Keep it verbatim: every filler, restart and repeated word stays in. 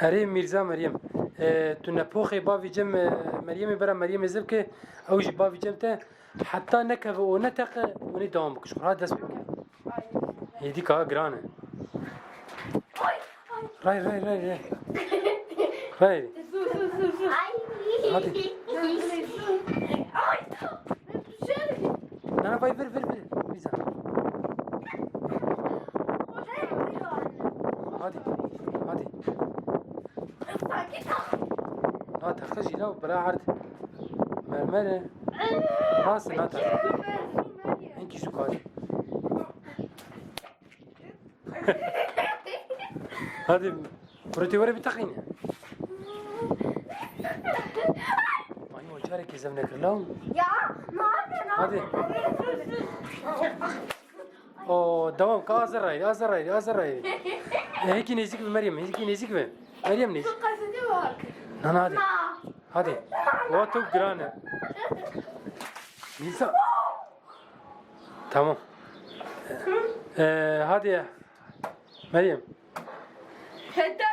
Erê Mîrza Meryem, e, tu nepoxê bavî Cem, e, Meryemê bera Meryemê zivke, ew jî bavî Cem te, heta nekeve û neteqe, hûnê dewam bike. Ji xwe rahat dest pê bike. Hêdî ka giran e. Ray, ray, ray, ray. Ray. Hadi. Nana vay, vir, vir, vir. Mîrza. Hadi. Hadi. Ha, teqe jî la bira erd. Mermer e. Rast e, na teqe. Hinkî zû hadi. Hadi. Kurê tê were biteqîne. Ay, o carekê zev nekir la. Ya, ne yapıyorsun? Hadi. O, devam ka, azir rayî, azir rayî, azir rayî. E, hekî nêzîk be Meryem, hekî nêzîk be. Meryem nêzîk. Çok kaseti var. Nana hadi. Na. Hadi. O tu giran e. Nîsa. Tamam. E, hadi. Meryem. Heta